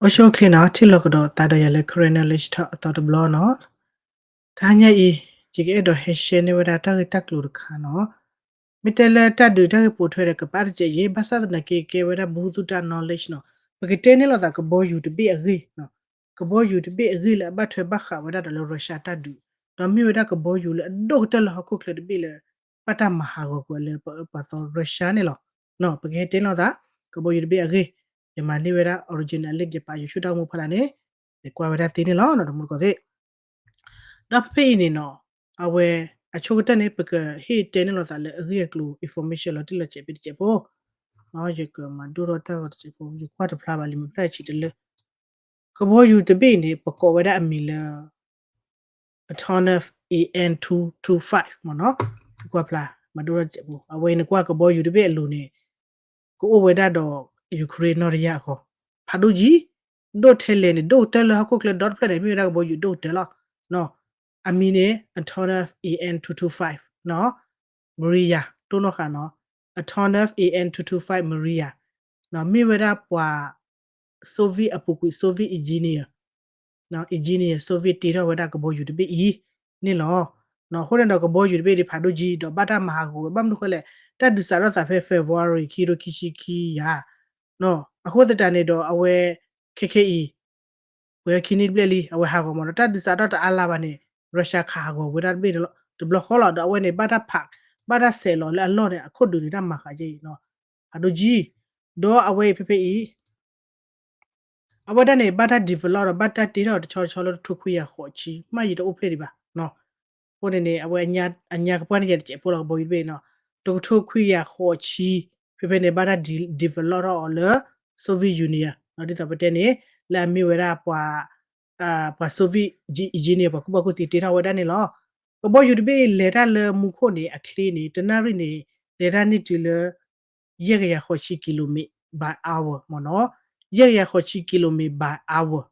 အိၣ်ဆူၣ်အိၣ်ချ့နီၤ, ထံၣ်လိာ်ကဒီးသးဒီးယၤလၢ Karen Knowledge Talk အသီတဘျီနီၤ. တဟါညါအံၤ ယကအဲၣ်ဒိးဟဲ share န့ၢ်ဝဲဒၣ်တၢ်ဂ့ၢ်တၢ်ကျိၤတခါနီၤ. မ့ၢ်တဲလၢတၢ်ဒုးတၢ်ဂ့ၢ်ပိာ်ထွဲဒီး ကပာ်တစဲးယဲၢ်, ဘၣ်ဆၣ်သနာ်က့ ကဲဝဲဒၣ်ဘူၣ်သူၣ်တၢ် knowledge နီၤ. ပကတဲန့ၢ်လိာ်သးကဘီယူၤတဘ့ၣ်အဂ့ၢ်, ကဘီယူၤတဘ့ၣ်အဂ့ၢ်လၢအဘၣ်ထွဲဘၣ်ဃးဝဲဒၣ်ဒီးလၢ Russia တၢ်ဒုး, ဒီးမ့ၢ်ဝဲဒၣ်ကဘီယူၤလၢအဒိၣ်ကတၢၢ်လၢဟီၣ်ခိၣ်ချၢတဘ့ၣ်လၢ ဘၣ်တၢ်မၤဟးဂီၤကွံာ်လၢပအၢပှၤသီ Russia န့ၣ်လီၤ. ပကဟဲတဲလိာ်သး ကဘီယူၤတဘ့ၣ်အဂ့ၢ်, ယမၤန့ၢ်ဝဲဒၣ် original link ယပာ်ယဆိတၢ်ဂီၤမူဖီလာ်န့ၣ်, လဲၤကွၢ်ဝဲဒၣ်သ့န့ၣ်လီၤ တမူတကိးသ့ၣ်. ဒီးဖဲဖဲအံၤန့ၣ်နီၤ, အဝဲအဆိကတၢၢ်န့ၣ် ပကဟ့ၣ်တဲန့ၢ်လိာ်သးလၢအဂ့ၢ်အကျိၤ information လီၤတံၢ်လီၤဆဲးဖဲတစဲးဖိ, ယကမၤဒိၣ်ထီၣ်တၢ်ဂီၤတစဲးဖိ, ယကွၢ်တဖျါဘၣ်လံ မ့ၢ်ဖျါဆံးတလၢ ကဘီယူၤတဘ့ၣ်အံၤန့ၣ် ပကိးဝဲဒၣ်အမံၤလၢ Antonov A N two two five မ့ၢ်နီၤ. သုကွၢ်ဖျါ မၤဒိၣ်ထီၣ်တစဲးဖိ, အဝဲအံၤနကွၢ်ကဘီယူၤတဘ့ၣ်အလိၤန့ၣ် ကအိၣ်ဝဲဒၣ်ဒီး Ukraine နီၢ်တယၢ်အဂီၢ်, ဖးဒိၣ်ကံ, ဒိၣ်ထဲလဲၣ်န့ၣ် ဒိၣ်ကတၢၢ်လၢဟီၣ်ခိၣ်ချၢဒီတဖျၢၣ်န့ၣ် မ့ၢ်ဝဲဒၣ်ကဘီယူၤဒိၣ်ကတၢၢ်လီၤ. အမံၤန့ၣ် Antonov A N two two five နီၤ, Maria တိၢ်နီၣ်ဃာ်နီၤ, Antonov A N two two five Maria မ့ၢ်ဝဲဒၣ်ပှၤ Soviet အပူၤကွံာ် Soviet engineer, engineer Soviet တ့ထီၣ်ဝဲဒၣ်ကဘီယူၤတဘ့ၣ်အံၤန့ၣ်လီၤ. အဃိန့ၣ်ဒီးကဘီယူၤတဘ့ၣ်ဒ်ဖးဒိၣ်ကံ ဒီးဘၣ်တၢ်မၤဟးဂီၤဝဲ ဘၣ်မနုၤဃိလဲၣ်, တၢ်ဒုးစးထီၣ်သးဖဲ February ခံကထိခံဆံခံယၤ, အဃိသတးန့ၣ်ဒီးအဝဲ ခဲခဲအံၤ ပှဲၤလၢခံနံၣ်တဘျဲၣ်လံ အဝဲဟးဂီၤမးဒီး တၢ်ဒုးစးထီၣ်တအါလါဘၣ်န့ၣ် Russia ခးဟးဂီၤဝဲဒၣ်တဘ့ၣ်တဘျီဃီလီၤ. ဒီးအဝဲန့ၣ် ဘၣ်တၢ်ဖး, ဘၣ်တၢ်ဆဲးလီၤလၢအလီၢ်န့ၣ် အခိၣ်ဒုးန့ၣ် တၢ်မၤဃးက့အံၤနီၤ, ဖးဒိၣ်ကံ, ဒီးအဝဲအံၤဖဲဖဲအံၤ အဝဲဒၣ်န့ၣ် ဘၣ်တၢ် develop ဒီး ဘၣ်တၢ်တ့ထီၣ်တဆီတဆီလၢတထိခွံကယၤဃိးဆံ, မ့ၢ်ယတအိၣ်ဖျဲၣ်ဒံးဘၣ်. အဃိန့ၣ်န့ၣ် အဝဲအညါကပှၢ်န့ၣ်ယဲတစဲးဖိလီၤ ကဘီယူၤတဘ့ၣ်နီၤ, တကထိခွံကယၤဃိးဆံ, ဖဲဖဲန့ၣ် ဘၣ်တၢ် develop ထီၣ်အီၤလၢ Soviet Union ဒ်သိးပတဲန့ၣ် လၢအမ့ၢ်ဝဲဒၣ်ပှၤ ပှၤ Soviet engineer ပှၤကူၣ်ဘၣ်ကူၣ်သ့တ့ထီၣ်ဝဲဒၣ်န့ၣ်လီၤ. ကဘီယူၤတဘ့ၣ်လဲၤတၢ်လၢမူခိၣ်န့ၣ် အချ့န့ၣ် တနၣ်ရံၣ်န့ၣ် လဲၤတၢ်န့ၢ်တုၤလၢ ယဲၢ်ကယၤဃိးဆံ kilometer by hour မ့ၢ်နီၤ, ယဲၢ်ကယၤဃိးဆံ kilometer by hour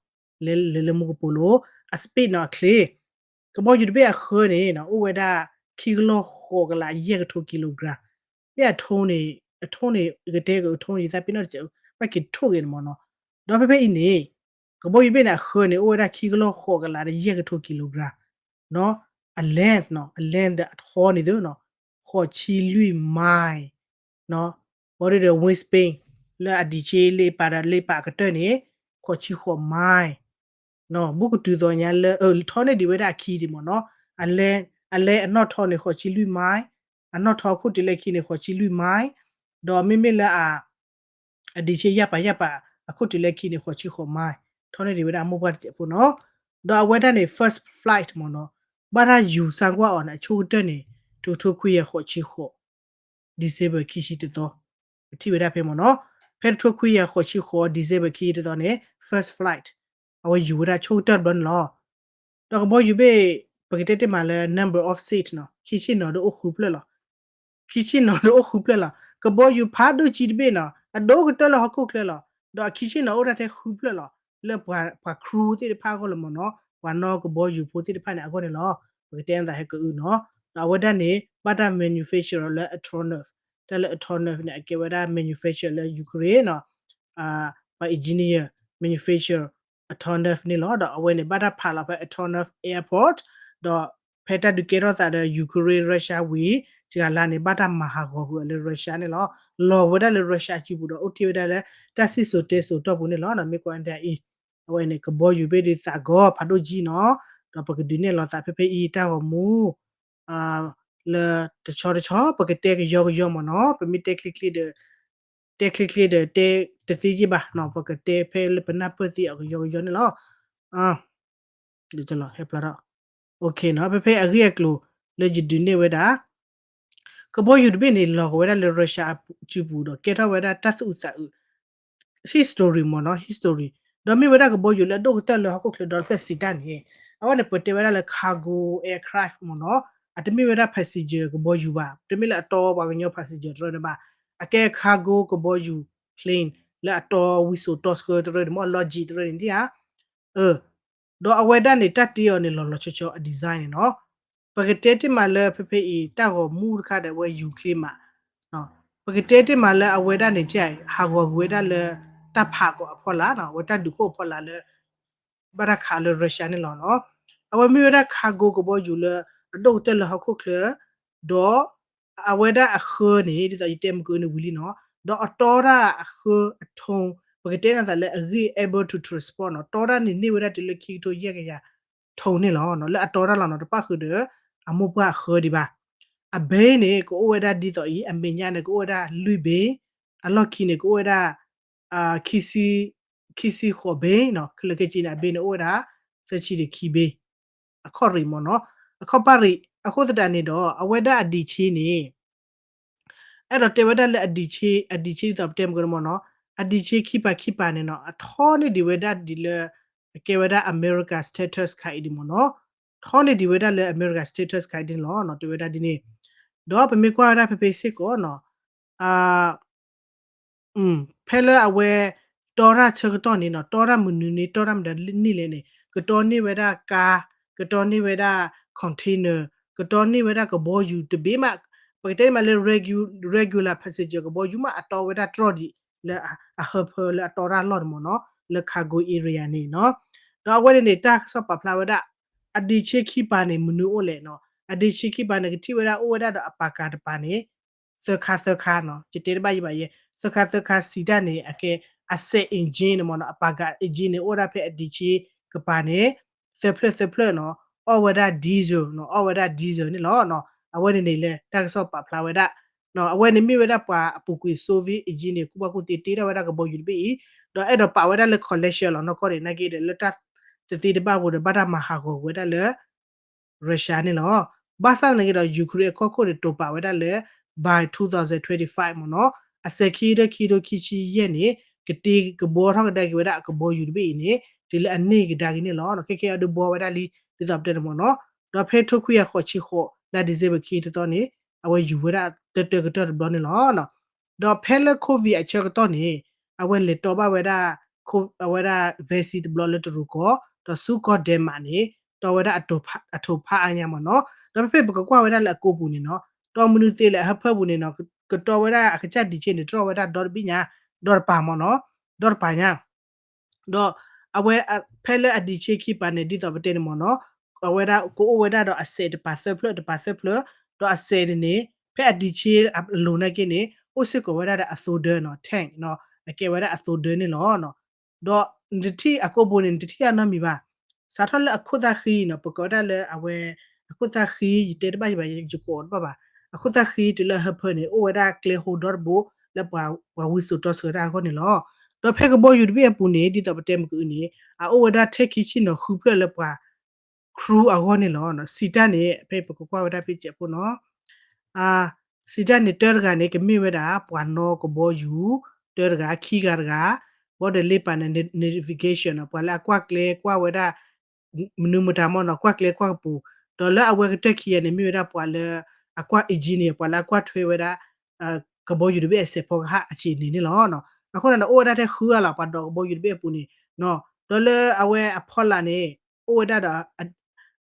လဲၤလၢမူကပိာ်လိၤ, အ speed နီၤ အချ့, ကဘီယူၤတဘ့ၣ်အဃၢန့ၣ် အိၣ်ဝဲဒၣ် ခံကလီၢ်ဃိးကလးယဲၢ်ကထိ kilogram, မ့ၢ်အထိန့ၣ် အထိန့ၣ် ကတဲကထိန့ၣ် ယသးပ့ၤနီၣ်တစဲး ဘၣ်က့ၤထိၣ်ဂ့ၤန့ၣ်မ့ၢ်နီၤ, ဒီးဖဲဖဲအံၤန့ၣ် ကဘီယူၤတဘ့ၣ်န့ၣ် အဃၢန့ၣ် အိၣ်ဝဲဒၣ်ခံကလီၢ်ဃိးကလးဒီးယဲၢ်ကထိ kilogram နီၤ, အ length နီၤ, အ length ဒီးအထီန့ၣ်သ့နီၤ, ဃိးဆံလွံၢ် mile ဘၣ်ဒီး wingspan လၢအဒံးဆ့လ့ပာ်ဒီးလ့ပာ်အကတၢၢ်န့ၣ် ဃိးဆံဃိး mile နီၤ, ဘူးကတုၤသိးညါလၢ ထီန့ၢ်ဒံးဝဲဒၣ်အခံဒံးမ့ၢ်နီၤ, အလဲ အလဲအနီၢ်ထီန့ၣ် ဃိးဆံလွံၢ် mile, အနီၢ်ထီအခိၣ်တုၤလၢခံန့ၣ် ဃိးဆံလွံၢ် mile, ဒီးမ့မ့ၢ်လၢအ အဒံးဆ့ယၢ်ပာ်ယၢ်ပာ် အခိၣ်တုၤလၢခံန့ၣ် ဃိးဆံဃိး mile, ထီန့ၢ်ဒံးဝဲဒၣ်အမိၢ်ပှၢ်တစဲးဖိနီၤ, ဒီးအဝဲဒၣ်န့ၣ် first flight မ့ၢ်နီၤ, ဘၣ်တၢ်ယူၤစါကွၢ်အီၤန့ၣ် အဆိကတၢၢ်န့ၣ် တကထိခွံကယၤဃိးဆံဃိး December ခံဆံတသီ, ပထံၣ်ဝဲဒၣ်ဖဲမ့ၢ်နီၤ, ဖဲတကထိခွံကယၤဃိးဆံဃိး December ခံဆံတသီန့ၣ် first flight အဝဲယူၤဝဲဒၣ်ဆိကတၢၢ်တဘျီန့ၣ်လီၤ. ဒီးကဘီယူၤဘ့ၣ် ပကတဲတ့ၢ်မးလၢ number of seat နီၤ, ခံဆ့ၣ်နီၤဒီးအိၣ်ဃုဖျၢၣ်လီၤ. ခံဆ့ၣ်နီၤဒီးအိၣ်ဃုဖျၢၣ်လီၤ. ကဘီယူၤဖးဒိၣ်ကံတဘ့ၣ်နီၤ, အဒိၣ်ကတၢၢ်လၢဟီၣ်ခိၣ်ချၢလီၤ. ဒီးအခံဆ့ၣ်နီၤအိၣ်ဒၣ်ထဲဃုဖျၢၣ်လီၤ. လၢပှၤ crew သ့ၣ်တဖၣ်အဂီၢ်လီၤမ့ၢ်နီၤ, ပှၤနီၣ်ကဘီယူၤဖိသ့ၣ်တဖၣ်န့ၣ် အဂီၢ်န့ၣ်လီၤ. ပကတဲနသးဟဲကအုနီၤ. ဒီးအဝဲဒၣ်န့ၣ် ဘၣ်တၢ် manufacture လၢ Antonov, တၢ်လၢ Antonov န့ၣ် အကဲဝဲဒၣ် manufacture လၢ Ukraine နီၤ, ပှၤ engineer manufacture Antonov န့ၣ်လီၤ. ဒီးအဝဲန့ၣ် ဘၣ်တၢ်ဖးလီၤဖဲ Antonov Airport, ဒီးဖဲတၢ်ဒုးကဲထီၣ်သးဒီး Ukraine Russia ဝံၤ တဂၤလၢ်န့ၣ် ဘၣ်တၢ်မၤဟးဂီၤကွံာ်အီၤလၢ Russia န့ၣ်လီၤ. လီၤဝဲဒၣ်လၢ Russia အစုပူၤဒီး အိၣ်တ့ၢ်ဝဲဒၣ်လၢ တၢ်စံၣ်စိၤတဲစိၤတီၢ်ပူၤန့ၣ်လီၤ. မ့ၢ်ကွၢ်ဒ်အံၤ, အဝဲန့ၣ် ကဘီယူၤဘ့ၣ်ဒုးသးဂီၤဖးဒိၣ်ကံနီၤ, ဒီးပကဒုးနဲၣ်လီၤသးဖဲဖဲအံၤတၢ်ဂီၤမူ လၢတဆီတဆီ ပကတဲကယီကယီမ့ၢ်နီၤ, ပမ့ၢ်တဲချ့ချ့ဒီး တဲချ့ချ့ဒီး တဲတသ့က့ဘၣ်နီၤ, ပကတဲဖဲလၢပနၢ်ပၢၢ်သ့အီၤကယီကယီန့ၣ်လီၤ. ဟဲဖျါထီၣ် နီၤ, ဖဲဖဲအဂ့ၢ်အကျိၤလၢယဒုးနဲၣ်ဝဲဒၣ် ကဘီယူၤတဘ့ၣ်န့ၣ် လီၤကဝဲဒၣ်လၢ Russia အစုပူၤဒီး ကဲထီၣ်ဝဲဒၣ်တၢ်သူၣ်အုးသးအုး history မ့ၢ်နီၤ, history ဒီးမ့ၢ်ဝဲဒၣ်ကဘီယူၤလၢအဒိၣ်ကတၢၢ်လၢဟီၣ်ခိၣ်ချၢဒီတဖျၢၣ်စံးတၢ်န့ၣ်, အဝဲန့ၣ်ပတဲဝဲဒၣ်လၢ cargo aircraft မ့ၢ်နီၤ, အတမ့ၢ်ဝဲဒၣ် passenger ကဘီယူၤဘၣ်, တမ့ၢ်လၢအတီပှၤကညီ passenger တရၢန့ၣ်ဘၣ်, အကဲ cargo ကဘီယူၤ plane လၢအတီဝံစိာ်တီဆှၢတရၢန့ၣ် မ့ၢ်အ logic တရၢန့ၣ်ဒ်ဧါ ဒီးအဝဲဒၣ်န့ၣ် တၢ်တ့အီၤန့ၣ် လီၤလီၤဆီဆီအ design န့ၣ်နီၤ. ပကတဲတ့ၢ်မးလၢဖဲဖဲအံၤ တၢ်ဂီၤမူတခါဒီးအဝဲယူၤချ့မး, ပကတဲတ့ၢ်မးလၢအဝဲဒၣ်န့ၣ် ဟးဂီၤကွံာ်ဝဲဒၣ်လၢ တၢ်ဖးကီးအဖီလာ်နီၤ, အဝဲတၢ်ဒုးခိၣ်အဖီလာ်လၢ ဘၣ်တၢ်ခးလၢ Russia န့ၣ်လီၤနီၤ. အဝဲမ့ၢ်ဝဲဒၣ် cargo ကဘီယူၤလၢ အဒိၣ်ကတၢၢ်လၢဟီၣ်ခိၣ်ချၢ ဒီး အဝဲဒၣ်အဃၢန့ၣ် ဒ်သိးယတဲမုၢ်ကၢန့ၣ်ဝံၤလံနီၤ, ဒီးအတီတၢ်အဃၢအထိ ပကတဲန့ၣ်သးလၢအဂ့ၢ် able to transport နီၤ, တီတၢ်န့ၣ်န့ၢ်ဝဲဒၣ်တုၤလၢခံကထိယဲၢ်ကယၤ ထိန့ၣ်လီၤနီၤ, လၢအတီတၢ်လီၤနီၤ, တပၣ်ဃုာ်ဒီး အမိၢ်ပှၢ်အဃၢဒံးဘၣ်. အဘ့န့ၣ် ကအိၣ်ဝဲဒၣ်ဒ်သိးအံၤ, အမဲာ်ညါန့ၣ် ကအိၣ်ဝဲဒၣ်လွံၢ်ဘ့, အလီၢ်ခံန့ၣ် ကအိၣ်ဝဲဒၣ် ခံဆံဃိးဘ့နီၤ, ခဲလၢာ်ခဲဆ့န့ၣ် အဘ့န့ၣ်အိၣ်ဝဲဒၣ် သၢဆံဒီးခံဘ့, အခီၣ်ရံၣ်မ့ၢ်နီၤ, အခီၣ်ပၢ်ရံၣ်, အဃိသတးန့ၣ်ဒီး အဝဲဒၣ်အဒံးဆ့န့ၣ် အဲၣ်ဒိးတဲဝဲဒၣ်လၢအဒံးဆ့, အဒံးဆ့ဒ်သိးပတဲမုၢ်ကၢန့ၣ်မ့ၢ်နီၤ, အဒံးဆ့ခံပၤခံပၤန့ၣ်နီၤ, အထီန့ၢ်ဒံးဝဲဒၣ်ဒ်လၢ အကဲဝဲဒၣ် America status ခါအံၤဒံးမ့ၢ်နီၤ, ထီန့ၢ်ဒံးဝဲဒၣ်လၢ America status ခါအံၤဒ်န့ၣ်လီၤနီၤ, တဲဝဲဒၣ်ဒ်န့ၣ်, ဒီးပမ့ၢ်ကွၢ်ဝဲဒၣ်ဖဲဖဲစ့ၢ်ကီးနီၤ, ဖဲလၢအဝဲ တီတၢ်ဆၢကတီၢ်န့ၣ်နီၤ, တီတၢ်မနုၤန့ၣ် တီတၢ်မတၤန့ၣ်လဲၣ်န့ၣ် ကတီန့ၢ်ဝဲဒၣ်ကါ, ကတီန့ၢ်ဝဲဒၣ် container, ကတီန့ၢ်ဝဲဒၣ်ကဘီယူၤတဘ့ၣ်မး, ပကတဲန့ၣ်မးလၢ regu-, regular passenger ကဘီယူၤမး အတီဝဲဒၣ်တြီၢ်ဒံး လၢအဟၢဖၢလၢအတီတၢ်လီၢ်န့ၣ်မ့ၢ်နီၤ, လၢ cargo area န့ၣ်နီၤ, ဒီးအဝဲန့ၣ်န့ၣ် တၢ်ကစီၣ်ပာ်ဖျါဝဲဒၣ် အဒံးဆ့ခံပၤန့ၣ် မနုၤအိၣ်လဲၣ်နီၤ, အဒံးဆ့ခံပၤန့ၣ် ကထံၣ်ဝဲဒၣ်အိၣ်ဝဲဒၣ်ဒီးအပာ်ကၤတပၤန့ၣ် သၢခါသၢခါနီၤ, ယတဲတဘၣ်ယဘၣ်ယဲ, သၢခါသၢခါစံးတၢ်န့ၣ် အကဲ asset engine န့ၣ်မ့ၢ်နီၤ, အပာ်ကၤ engine န့ၣ် အိၣ်ဝဲဒၣ်ဖဲအဒံးဆ့ကပၤန့ၣ် သၢဖျၢၣ်သၢဖျၢၣ်နီၤ, အီၣ်ဝဲဒၣ် diesel နီၤ, အီၣ်ဝဲဒၣ် diesel န့ၣ်လီၤနီၤ, အဝဲန့ၣ်န့ၣ်လၢ တၢ်ကစီၣ်ပာ်ဖျါဝဲဒၣ် အဝဲန့ၣ်မ့ၢ်ဝဲဒၣ်ပှၤအပူၤကွံာ် Soviet engine န့ၣ် ကူၣ်ဘၣ်ကူၣ်သ့တ့ထီၣ်ဝဲဒၣ်ကဘီယူၤတဘ့ၣ်အံၤ, ဒီးအဲၣ်ဒိးပာ်ဝဲဒၣ်လၢ collection လီၤနီၢ်ကီၢ်န့ၣ် နာ်က့ဒီး လၢတၢ်တသ့တဘၣ်ဖိဒီး ဘၣ်တၢ်မၤဟးဂီၤဝဲဒၣ်လၢ Russia န့ၣ်လီၤ. ဘၣ်ဆၣ်သနာ်က့ဒီး Ukraine အကီၢ်ခိၣ်န့ၣ် တိာ်ပာ်ဝဲဒၣ်လၢ by twenty twenty-five မ့ၢ်နီၤ, အစဲးခံကထိခံကထိခံဆံယဲၢ်န့ၣ် ကတ့ကဘှီထီၣ်ကဒါက့ၤဝဲဒၣ်အကဘီယူၤတဘ့ၣ်အံၤန့ၣ် တုၤလၢအန့ၢ်ကဒါက့ၤန့ၣ်လီၤ. ခဲခဲအံၤဒုးဘှီဝဲဒၣ်လံ ဒ်သိးပတဲန့ၣ်မ့ၢ်နီၤ, ဒီးဖဲထိခွံကယၤဃိးဆံဃိး လါ December ခံကထိတသီန့ၣ် အဝဲယူၤဝဲဒၣ်တၢၢ်တၢၢ်ကတၢၢ်တဘျီန့ၣ်လီၤ. ဒီးဖဲလၢ COVID အဆၢကတီၢ်န့ၣ် အဝဲလဲၤတီဘၣ်ဝဲဒၣ် အဝဲဒၣ် vaccine တဘျီလၢတရူးကီၢ် ဒီးဆူကီၢ် Denmark န့ၣ် တီဝဲဒၣ်အထိးဖးအါညါမ့ၢ်နီၤ. ဒီးဖဲဖဲပကကွၢ်ဝဲဒၣ်လၢအကိးပူၤန့ၣ်နီၤ တီမနုၤသ့လၢအဟၢဖၢပူၤန့ၣ်နီၤ ကတီဝဲဒၣ်အကစၢ်ဒံးဆ့န့ၣ် တြီဝဲဒၣ်ဒီတဘ့ၣ်ညါ ဒီတပၤမ့ၢ်နီၤ ဒီတပၤညါ ဒီးအဝဲဖဲလၢအဒံးဆ့ခံပၤန့ၣ် ဒ်သိးပတဲန့ၣ်မ့ၢ်နီၤ အဝဲဒၣ်ကအိၣ်ဝဲဒၣ်ဒီးအစဲးတပၤသၢဖျၢၣ်တပၤသၢဖျၢၣ် ဒီးအစဲးန့ၣ်န့ၣ် ဖဲအဒံးဆ့အလိၤနာ်က့န့ၣ် အိၣ်စ့ၢ်ကီးဝဲဒၣ်ဒီးအသိဒၢနီၤ tank နီၤ အကဲဝဲဒၣ်အသိဒၢန့ၣ်လီၤ. ဒီးနတထံၣ်အကိးပူၤန့ၣ် နတထံၣ်အနီတမံၤဘၣ်. စးထီၣ်လၢအခိၣ်သၣ်ဃံနီၤ ပကိးဝဲဒၣ်လၢအဝဲ အခိၣ်သၣ်ဃံ ယတဲတဘၣ်ယဘၣ် ယကိးအီၤတဘၣ်ဘၣ်. အခိၣ်သၣ်ဃံတုၤလၢအဟၢဖၢန့ၣ် အိၣ်ဝဲဒၣ်ကျဲဟိဒီတဘိ လၢပှၤဝံစိာ်တီဆှၢတၢ်အဂီၢ်န့ၣ်လီၤ. ဒီးဖဲကဘီယူၤတဘ့ၣ်အပူၤန့ၣ် ဒ်သိးပတဲမုၢ်ကအုန့ၣ် အအိၣ်ဝဲဒၣ်ထဲခံဆံနီၤဃုဖျၢၣ်လၢပှၤ crew အဂီၢ်န့ၣ်လီၤ. စံးတၢ်န့ၣ် ဖဲပကကွၢ်ဝဲဒၣ်ဖဲစဲးဖိနီၤ စံးတၢ်န့ၣ် တၢတဂၤန့ၣ် ကမ့ၢ်ဝဲဒၣ် ပှၤနီၣ်ကဘီယူၤ တၢတဂၤ ခံဂၤတဂၤ ဘီဒီးလ့ပာ်န့ၣ် navigation နီၤ ပှၤလၢအကွၢ်ကျဲကွၢ်ဝဲဒၣ် မနုၤမတၤမ့ၢ်နီၤ ကွၢ်ကျဲကွၢ်ကပူၤ ဒီးလၢအဝဲကတၢၢ်ခံဂၤန့ၣ် မ့ၢ်ဝဲဒၣ်ပှၤလၢအကွၢ် engineer ပှၤလၢအကွၢ်ထွဲဝဲဒၣ် ကဘီယူၤတဘ့ၣ်အစဲးဖီကဟၣ်အဆံးန့ၣ်န့ၣ်လီၤ. အဃိန့ၣ်ဒီး အိၣ်ဝဲဒၣ်ထဲဃုဂၤလီၤ ပှၤဒီးကဘီယူၤတဘ့ၣ်အပူၤန့ၣ် ဒီးလၢအဝဲအဖီလာ်န့ၣ် အိၣ်ဝဲဒၣ်ဒီး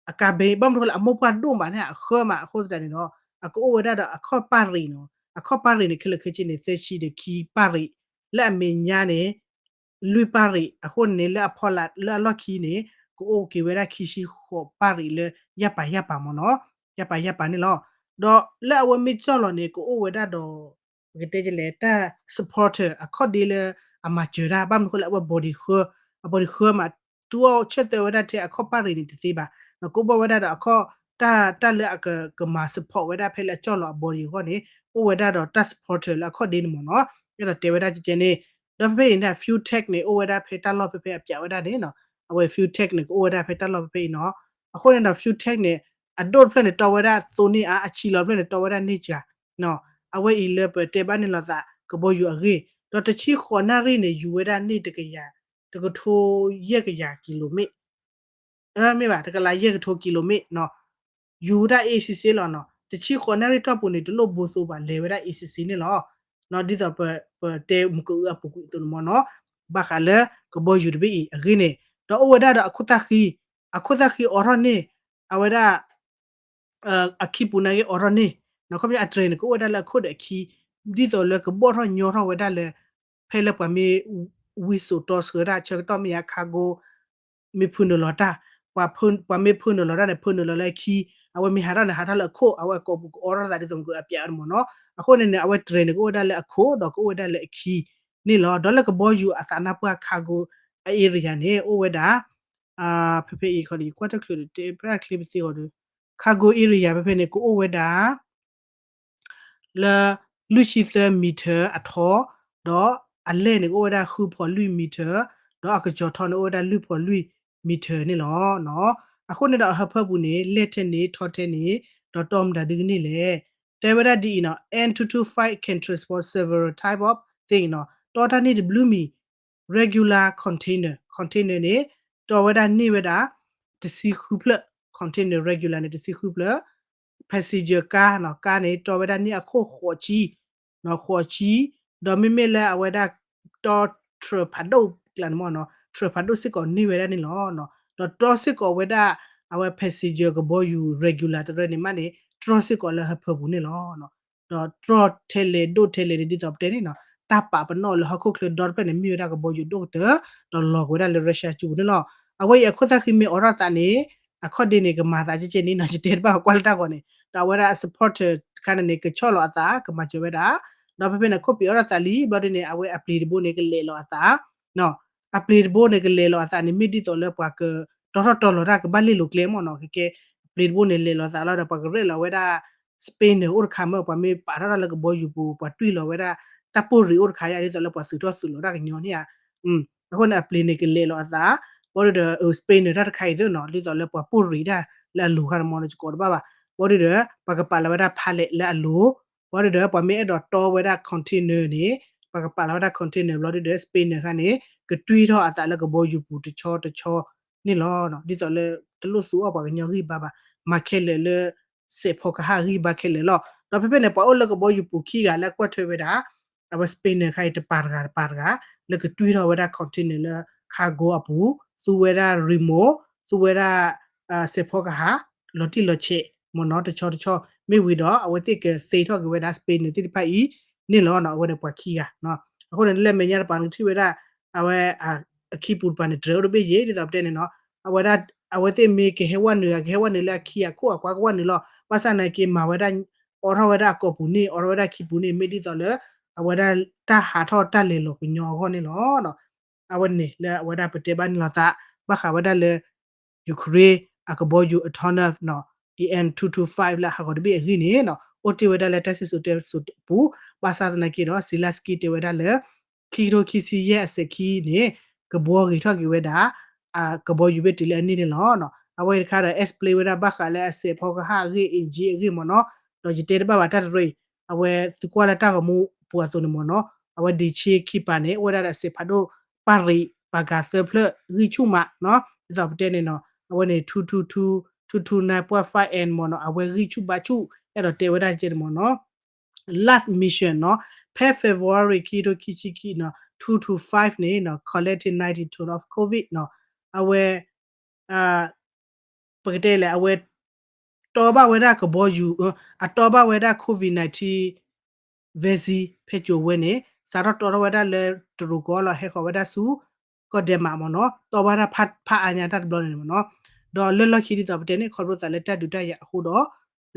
အကါဘ့ ဘၣ်မနုၤဃိလၢအမိၢ်ပှၢ်ဒိၣ်မးန့ၣ် အဃၢမးအဃိသတးန့ၣ်ဒီး အကအိၣ်ဝဲဒၣ်ဒီးအခီၣ်ပၢ်ရံၣ်နီၤ အခီၣ်ပၢ်ရံၣ်န့ၣ် ခဲလၢာ်ခဲဆ့န့ၣ် သၢဆံဒီးခံပၢ်ရံၣ် လၢအမဲာ်ညါန့ၣ် လွံၢ်ပၢ်ရံၣ် အဃိန့ၣ် လၢအဖီလာ်လၢအလီၢ်ခံန့ၣ် ကအိၣ်က့ၤဝဲဒၣ်ခံဆံဃိးပၢ်ရံၣ်လၢယၢ်ပၤယၢ်ပၤမ့ၢ်နီၤ ယၢ်ပၤယၢ်ပၤန့ၣ်လီၤ. ဒီးလၢအဝဲမ့ၢ်ကၠီၣ်လီၤန့ၣ် ကအိၣ်ဝဲဒၣ်ဒီး ပကတဲလဲၣ် တၢ် supporter အခီၣ်ဒ့လၢအမၤစၢၤတၢ် ဘၣ်မနုၤဃိလၢအဝဲ body ဃၢ အ body ဃၢမး သူအီၤဆၢတဲာ်ဝဲဒၣ်ထဲအခီၣ်ပၢ်ရံၣ်န့ၣ်တသ့ဘၣ် ကအိၣ်ဘၣ်ဝဲဒၣ်ဒီးအခီၣ် တၢ် တၢ်လၢအကမၤ support ဝဲဒၣ်ဖဲလၢအကၠီၣ်လီၤအ body အဂီၢ်န့ၣ် အိၣ်ဝဲဒၣ်ဒီးတၢ် supporter လၢအခီၣ်ဒ့န့ၣ်မ့ၢ်နီၤ အဲၣ်ဒိးတဲဝဲဒၣ်ကဲကဲန့ၣ် ဒီးဖဲဖဲအံၤန့ၣ် fuel tank န့ၣ် အိၣ်ဝဲဒၣ်ဖဲတၢ်လီၢ်ဖဲဖဲအပျးဝဲဒၣ်န့ၣ်နီၤ အဝဲ fuel tank န့ၣ် ကအိၣ်ဝဲဒၣ်ဖဲတၢ်လီၢ်ဖဲဖဲအံၤနီၤ အဃိန့ၣ်ဒီး fuel tank န့ၣ် အဒိၣ်တဖျၢၣ်န့ၣ် တီဝဲဒၣ်သိန့ၢ်အါ အဆံးလီၤဖျၢၣ်န့ၣ် တီဝဲဒၣ်န့ၢ်စှၤ အဝဲအံၤလၢပတဲဘၣ်န့ၣ်လီၤသး ကဘီယူၤအဂ့ၢ် ဒီးတဆံဃိးနၣ်ရံၣ်န့ၣ် ယူၤဝဲဒၣ်န့ၢ်တကယၤ တကထိယဲၢ်ကယၤကံလိမ့ၣ် မ့ၢ်ဘၣ် တကလးယဲၢ်ကထိကံလိမ့ၣ်နီၤ ယူၤဝဲဒၣ် easy လီၤနီၤ တဆံဃိးနၣ်ရံၣ်တီၢ်ပူၤန့ၣ် တလိၣ်ဘိသိဘၣ် လဲၤဝဲဒၣ် easy န့ၣ်လီၤ ဒ်သိးပတဲမုၢ်ကအုအပူၤကွံာ်အသိးန့ၣ်မ့ၢ်နီၤ ဘၣ်ဃးလၢကဘီယူၤတဘ့ၣ်အံၤအဂ့ၢ်န့ၣ် ဒီးအိၣ်ဝဲဒၣ်ဒီးအခိၣ်သၣ်ဃံ အခိၣ်သၣ်ဃံအိးထီၣ်န့ၢ် အဝဲဒၣ် အခံပူၤနာ်က့အိးထီၣ်န့ၢ် ခီပညီအတြဲၤန့ၣ် ကအိၣ်ဝဲဒၣ်လၢအခိၣ်ဒီးအခံ ဒ်သိးလၢကဘီၣ်ထီၣ်ညီထီၣ်ဝဲဒၣ်လၢ ဖဲလၢပှၤမ့ၢ် ဝံစိာ်တီဆှၢတၢ်ဆၢကတီၢ်မ့ၢ်ယါ cargo မ့ၢ်ဖုးနုာ်လီၤတၢ်, ပှၤမ့ၢ်ဖုးနုာ်လီၤတၢ်န့ၣ် ဖုးနုာ်လီၤလၢအခံ, အဝဲမ့ၢ်ဟးထီၣ်န့ၣ် ဟးထီၣ်လၢအခိၣ်, အဝဲကိးပူၤကအိးထီၣ်သးဒ်သိးမ့ၢ်ကအပျးန့ၣ်မ့ၢ်နီၤ. အဃိန့ၣ်န့ၣ် အဝဲတြဲၤန့ၣ် ကအိၣ်ဝဲဒၣ်လၢအခိၣ် ဒီးကအိၣ်ဝဲဒၣ်လၢအခံန့ၣ်လီၤ. ဒီးလၢကဘီယူၤအသးနါပှၢ် cargo အ area န့ၣ် အိၣ်ဝဲဒၣ် ဖဲဖဲအံၤခီဒီး ယကွၢ်တချုးဒီး တဲဖဲဒၣ်ချ့ပသ့အီၤဒီး cargo area ဖဲဖဲန့ၣ် ကအိၣ်ဝဲဒၣ် လၢ လွံၢ်ဆံသၢ meter အထီ, ဒီးအလဲၢ်န့ၣ် ကအိၣ်ဝဲဒၣ်ဃုဖီလွံၢ် meter, ဒီးအကစီၤထီန့ၣ် အိၣ်ဝဲဒၣ်လွံၢ်ဖီလွံၢ် meter န့ၣ်လီၤ. အဃိန့ၣ်ဒီးအဟၢဖၢပူၤန့ၣ် လဲၢ်ထဲန့ၣ် ထီထဲန့ၣ်, ဒီးတီမတၤဒုကန့ၢ်လဲၣ်. တဲဝဲဒၣ်ဒ်အံၤနီၤ, N two two five can transport several type of thing နီၤ, တီတၢ်န့ၢ်တဘျုးမံၤ regular container, container န့ၣ် တီဝဲဒၣ်န့ၢ်ဝဲဒၣ် တဆံဃုဖျၢၣ်, container regular န့ၣ် တဆံဃုဖျၢၣ်, passenger car နီၤ, car န့ၣ် တီဝဲဒၣ်န့ၢ်အခိၣ်ဃိးဆံ, ဃိးဆံ, ဒီးမ့မ့ၢ်လၢအဝဲဒၣ် တီ truck ဖးဒိၣ်ကျါန့ၣ်မ့ၢ်နီၤ, truck ဖးဒိၣ်စ့ၢ်ကီးန့ၢ်ဝဲဒၣ်န့ၣ်လီၤ. ဒီးတြီစ့ၢ်ကီးဝဲဒၣ် အဝဲ passenger ကဘီယူၤ regular တရၢန့ၣ်မးန့ၣ် တြီစ့ၢ်ကီးလၢဟၢဖၢပူၤန့ၣ်လီၤ. ဒီးတြီထဲလဲၣ်ဒိၣ်ထဲလဲၣ်န့ၣ် ဒ်သိးပတဲန့ၣ်နီၤ, တၢ်ပာ်ပနီၣ်လၢဟီၣ်ခိၣ်ချၢဒီတဖျၢၣ်န့ၣ် မ့ၢ်ဝဲဒၣ်ကဘီယူၤဒိၣ်ကတၢၢ်, ဒီးလီၤကဝဲဒၣ်လၢ Russia ကၠူပူၤန့ၣ်လီၤ. အဝဲအံၤအခိၣ်သၣ်ဃံမ့ၢ်အိးထီၣ်သးန့ၣ် အခီၣ်ဒ့န့ၣ် ကမၤသးကဲကဲန့ၣ်နီၤ, ယတဲတဘၣ်ကွၢ်လၢတၢ်ဂီၤန့ၣ်, ဒီးအဝဲဒၣ်အ supporter တခါန့ၣ်န့ၣ် ကဆီၣ်လီၤအသး ကမၤစၢၤဝဲဒၣ်, ဒီးဖဲဖဲန့ၣ် ခိၣ်ပံၤအိးထီၣ်သးလံ ဘျီဒ်န့ၣ် အဝဲအပျ့ၤတဘိန့ၣ် ကလဲၤလီၤအသး အပျ့ၤတဘိန့ၣ် ကလဲၤလီၤအသးန့ၣ် မ့ၢ်ဒ်သိးလၢပှၤကတီထီၣ်တီလီၤတၢ် ကဘၣ်လဲၤလိာ်ကျဲမ့ၢ်နီၤ, ကကဲ အပျ့ၤတဘိန့ၣ် လဲၤလီၤသးလီၤဒီး ပှၤကရဲၣ်လီၤဝဲဒၣ် spinner အိၣ်တခါမ့ၢ် ပှၤမ့ၢ်ပာ်ထီၣ်တၢ်လၢကဘီယူၤပူၤ ပှၤတွံၢ်လီၤဝဲဒၣ် တၢ်ပိၢ်ရံးအိၣ်တခါယါ ဒ်သိးလၢပှၤသုးထီၣ်သုးလီၤတၢ်ကညီန့ၣ်ဧါ. အဃိန့ၣ် အပျ့ၤန့ၣ် ကလဲၤလီၤအသး, ဘၣ်ဒီး spinner တၢ်တခါအံၤသ့ၣ်နီၤ ဒ်သိးလၢပှၤပိၢ်ရံးတၢ်လၢအလိၤခါန့ၣ်မ့ၢ်နီၤ ယကိးတဘၣ်ဘၣ်, ဘၣ်ဒီး ပှၤကပာ်လီၤဝဲဒၣ် pallet လၢအလိၤ ဘၣ်ဒီး ပှၤမ့ၢ်အဲၣ်ဒိးတီဝဲဒၣ် container န့ၣ် ပှၤကပာ်လီၤဝဲဒၣ် container ဘျီဒီး spinner ခါန့ၣ် ကတွံၢ်ထီၣ်အသးလၢကဘီယူၤပူၤတဆီတဆီန့ၣ်လီၤ. ဒ်သိးလၢတလိၣ်သူအီၣ်ပှၤကညီဂံၢ်ဘါဘၣ်, မၤခဲလၢာ်လၢ စဲးဖီကဟၣ်ဂံၢ်ဘါခဲလၢာ်လီၤ. ဒီးဖဲဖဲန့ၣ် ပှၤအိၣ်လၢကဘီယူၤပူၤခံဂၤလၢအကွၢ်ထွဲဝဲဒၣ် အဝဲ spinner ခါအံၤ တပၤတဂၤတပၤတဂၤ လၢကတွံၢ်ထီၣ်ဝဲဒၣ် container လၢ cargo အပူၤ, သူဝဲဒၣ် remote, သူဝဲဒၣ် စဲးဖီကဟၣ် လီၤတံၢ်လီၤဆဲးမ့ၢ်နီၤ တဆီတဆီ, မ့ၢ်ဝံၤဒီး အဝဲသ့ၣ်ကသ့ထီၣ်က့ၤဝဲဒၣ် spinner သ့ၣ်တဖၣ်အံၤန့ၣ်လီၤ. အဝဲန့ၣ်ပှၤခံဂၤ, အဃိန့ၣ် လၢမဲာ်ညါတပၤနကထံၣ်ဝဲဒၣ် အဝဲ အခံပူၤတပၤန့ၣ် တြဲၤအိၣ်တဘ့ၣ်ယဲၢ် ဒ်သိးပတဲန့ၣ်နီၤ, အဝဲဒၣ် အဝဲသ့ၣ်မ့ၢ်ကဟဲဝဲနုာ် ကဟဲဝဲနုာ်လၢအခံအခိၣ်အကွၢ်ကဝဲနုာ်လီၤ. ဘၣ်ဆၣ်သနာ်က့ မၤဝဲဒၣ် အိးထီၣ်ဝဲဒၣ်အကိာ်ပူၤန့ၣ် အိးထီၣ်ဝဲဒၣ်ခံပူၤန့ၣ် မ့ၢ်ဒ်သိးလၢ အဝဲဒၣ်တၢ်ဟးထီၣ်တၢ်လဲၤလီၤကညီအဂီၢ်န့ၣ်လီၤ. အဝဲန့ၣ်လၢအဝဲဒၣ်ပတဲဘၣ်န့ၣ်လီၤသး ဘၣ်ဃးဝဲဒၣ်လၢ Ukraine အကဘီယူၤ Antonov နီၤ A N two two five လၢအဟးဂီၤတဘ့ၣ်အဂ့ၢ်န့ၣ်နီၤ အိၣ်တ့ၢ်ဝဲဒၣ်လၢတၢ်စံၣ်စိၤတဲစိၤပူၤ, ဘၣ်ဆၣ်သနာ်က့ဒီး Zelensky တဲဝဲဒၣ်လၢ ခံကထိခံဆံယဲၢ်အစဲးခံန့ၣ် ကဘှီဂ့ၤထီၣ်က့ၤဝဲဒၣ် ကဘီယူၤဘ့ၣ်တုၤလၢအန့ၣ်န့ၣ်လီၤ. အဝဲအံၤတခါဒီး explain ဝဲဒၣ်ဘၣ်ဃးလၢအစဲးဖီကဟၣ်အဂ့ၢ် engine အဂ့ၢ်မ့ၢ်နီၤ, ဒီးယတဲတဘၣ်ဘၣ်တၢ်တရၢအံၤ အဝဲသုကွၢ်လၢတၢ်ဂီၤမူပူၤအသိးန့ၣ်မ့ၢ်နီၤ, အဝဲဒံးဆ့ခံပၤန့ၣ် အိၣ်ဝဲဒၣ်ဒီးအစဲးဖးဒိၣ်ပၢ်ရံး ပာ်ကၤသၢဖျၢၣ်ဂံၢ်ဆူၣ်မးနီၤ, ဒ်သိးပတဲန့ၣ်နီၤ အဝဲန့ၣ် two two two two two nine point five N မ့ၢ်နီၤ, အဝဲဂံၢ်ဆူၣ်ဘါဆူၣ် အဲၣ်ဒိးတဲဝဲဒၣ်ကဲန့ၣ်မ့ၢ်နီၤ last mission နီၤ, ဖဲ February ခံကထိခံဆံခံနီၤ two two five န့ၣ်နီၤ collected nineteen ton of COVID နီၤ, အဝဲ ပကတဲလဲၣ် အဝဲ တီဘၣ်ဝဲဒၣ်ကဘီယူၤ အတီဘၣ်ဝဲဒၣ် COVID nineteen vaccine ဖဲကၠိဝဲန့ၣ် စးထီၣ်တီထီၣ်ဝဲဒၣ်လၢတရူးကီၢ်လီၤ ဟဲဃီၤဝဲဒၣ်ဆူ ကီၢ် Denmark မ့ၢ်နီၤ, တီဘၣ်တၢ်ဖးအါညါတၢ်တဘျီန့ၣ်မ့ၢ်နီၤ, ဒီးလၢလီၢ်ခံဒ်သိးပတဲန့ၣ် ခီဖျိသးလၢတၢ်ဒုးတၢ်ယၤအဃိဒီး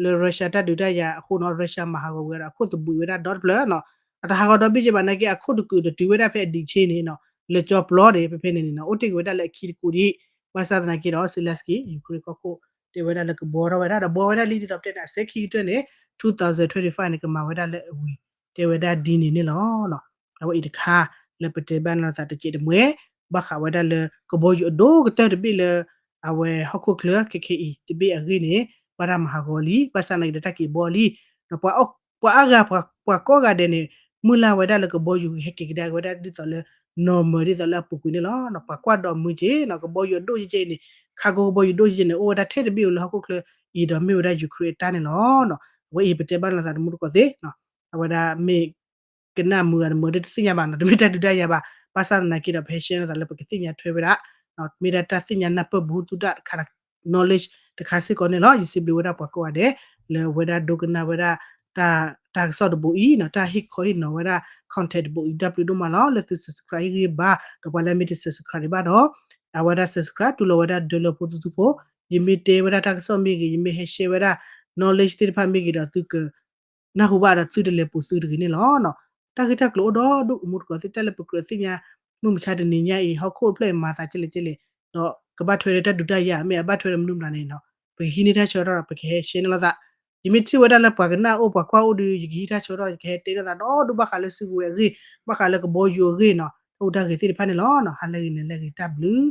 လၢ Russia တၢ်ဒုးတၢ်ယၤအဃိနီၤ Russia မၤဟးဂီၤဝဲဒီးအခိၣ်သဘှံးဝဲဒၣ်ဒီတဖျၢၣ်နီၤ, အတဟးဂီၤဒီဘ့ၣ်က့ဘၣ်နာ်က့ အခိၣ်တကုာ်တတုၤဝဲဒၣ်ဖဲအဒံးဆ့န့ၣ် လၢကၠီပျီန့ၣ် ဖဲဖဲန့ၣ်န့ၣ်နီၤ အိၣ်တ့ၢ်က့ၤဝဲဒၣ်လၢအခံတကိးဒံး, ဘၣ်ဆၣ်သနာ်က့ဒီး Zelensky Ukraine ကီၢ်ခိၣ် တဲဝဲဒၣ်လၢကဘှီထီၣ်ဝဲဒၣ် ဒီးဘှီဝဲဒၣ်လံဒ်သိးပတဲန့ၣ် အစဲးခံကတၢၢ်န့ၣ် two thousand twenty-five န့ၣ် ကမၤဝဲဒၣ်လၢအဝံၤ တဲဝဲဒၣ်ဒ်န့ၣ်န့ၣ်လီၤ. အဝဲအံၤတခါ လၢပတဲဘၣ်န့ၣ်လီၤသးတစဲးတမှဲၤ ဘၣ်ဃးဝဲဒၣ်လၢကဘီယူၤအဒိၣ်ကတၢၢ်တဘ့ၣ်လၢ အဝဲဟီၣ်ခိၣ်ချၢခဲခဲအံၤတဘ့ၣ်အဂ့ၢ်န့ၣ် ဘၣ်တၢ်မၤဟးဂီၤလံ ဘၣ်ဆၣ်သနာ်က့ဒီးတၢ်က့ၤဘှီလံ, ပှၤအါဂၤ ပှၤကိးဂၤဒဲးန့ၣ် မုၢ်လၢ်ဝဲဒၣ်လၢကဘီယူၤဟဲက့ၤကဒါက့ၤဝဲဒၣ်ဒ်သိးလၢ normal ဒ်သိးလၢအပူၤကွံာ်န့ၣ်လီၤ. ပှၤကွၢ်ဒီးမုာ်က့ၤနီၤ ကဘီယူၤအဒိၣ်ကဲကဲအံၤန့ၣ် cargo ကဘီယူၤဒိၣ်ကဲကဲန့ၣ် အိၣ်ဝဲဒၣ်ထဲတဘ့ၣ်ဧိၤလၢဟီၣ်ခိၣ်ချၢအံၤဒီးမ့ၢ်ဝဲဒၣ် Ukraine အတၢ်န့ၣ်လီၤ. အဝဲအံၤပတဲဘၣ်န့ၣ်လီၤသးတမူတကိးသ့ၣ် အဝဲဒၣ်မ့ၢ်ကနၣ်မုာ်ဂၤတမုာ်ဒ်တသ့ၣ်ညါဘၣ်နီၤ တမ့ၢ်တၢ်ဒုးတၢ်ယၤဘၣ် ဘၣ်ဆၣ်သနာ်က့ဒီး ပဟဲ share န့ၣ်သးလၢပကသ့ၣ်ညါထွဲဝဲဒၣ် မ့ၢ်ဒၣ်တၢ်သ့ၣ်ညါနၢ်ပၢၢ်ဘူးသုတၢ်တခါ knowledge တခါစ့ၢ်ကီးန့ၣ်လီၤ. ယစံးဘျုးဝဲဒၣ်ပှၤကိးဂၤဒဲး လၢအဝဲဒၣ်ဒိကနၣ်ဝဲဒၣ် တၢ်ကစီၣ်တဘိအံၤနီၤ တၢ်ဟ့ၣ်ခီဟ့ၣ်နီၤဝဲဒၣ် content တဘိအံၤ တၢ်ဘျုးဒိၣ်မးလီၤ. လၢသု subscribe ဟ့ၣ်ဂံၢ်ဘါ ဒီးပှၤလၢအမ့ၢ်တ subscribe ဒံးဘၣ်ဒီး အဝဲဒၣ် subscribe တူၢ်လိာ်ဝဲဒၣ်ဒၢလၢဖိသုသုဖိ, ယမ့ၢ်တဲဝဲဒၣ်တၢ်ကစီၣ်မ့ၢ်ဂ့ၤ ယမ့ၢ်ဟဲ share ဝဲဒၣ် knowledge သ့ၣ်တဖၣ်မ့ၢ်ဂ့ၤဒီး သုက နၢ်ဟူဘၣ်ဒီးသုတလဲၤပိာ်သုတဂ့ၤန့ၣ်လီၤ. တၢ်ဂ့ၢ်တၢ်ကျိၤအိၣ်ဒီဒူၣ် ကမူတကိးသ့ၣ် တၢ်လၢပကြၢးသ့ၣ်ညါ မုၢ်မဆါတနံၤညါအံၤ ဟီၣ်ခိၣ်ဖျၢၣ်အံၤမၤသးကဲလဲၣ်ကဲလဲၣ်, ဒီးကဘၣ်ထွဲဒီးတၢ်ဒုးတၢ်ယၤ မ့ၢ်အဘၣ်ထွဲဒီးမနုၤမတၤန့ၣ်နီၤ ပကဟံးန့ၢ်တၢ်ဆၢကတီၢ်ဒီး ပကဟဲ share န့ၣ်လိာ်သး. ယမ့ၢ်ထံၣ်ဝဲဒၣ်လၢပှၤကနၣ်အိၣ်ပှၤကွၢ်အိၣ်ဒီး ယကဟံးတၢ်ဆၢကတီၢ် ယကဟဲတဲလိာ်သးဒီဒူၣ် ဘၣ်ဃးလၢစုကဝဲၤအဂ့ၢ် ဘၣ်ဃးလၢကဘီယူၤအဂ့ၢ်နီၤ တၢ်ဟူးတၢ်ဂဲၤသ့ၣ်တဖၣ်န့ၣ်လီၤ. ဟါလၢဂ့ၤ နၤလၢဂ့ၤ တၢ်ဘျုး